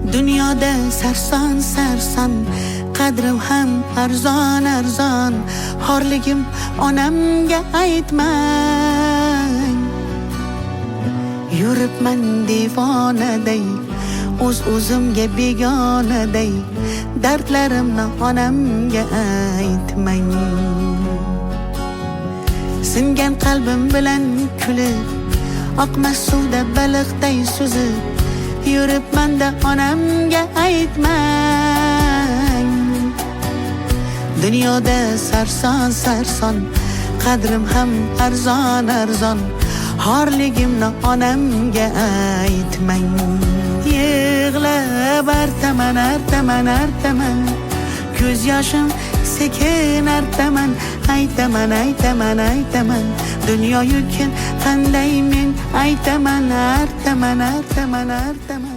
Dunyoda sarson sarson, qadrim ham arzon arzon, xorligim onamga aytmang. Yuribman devonaday, o'z o'zimga begonaday, dardlarimni onamga aytmang. Singan qalbim bilan kulib, oqmas suvda baliqday suzib, yuribman-da onamga aytmang. Dunyoda sarson sarson, qadrim ham arzon arzon, xorligimni onamga aytmang. Yig'lab artaman, artaman, artaman, ko'z yoshim sekin artaman, aytaman, aytaman, aytaman, dunyo yukin qanday men aytaman, artaman, artaman, artaman.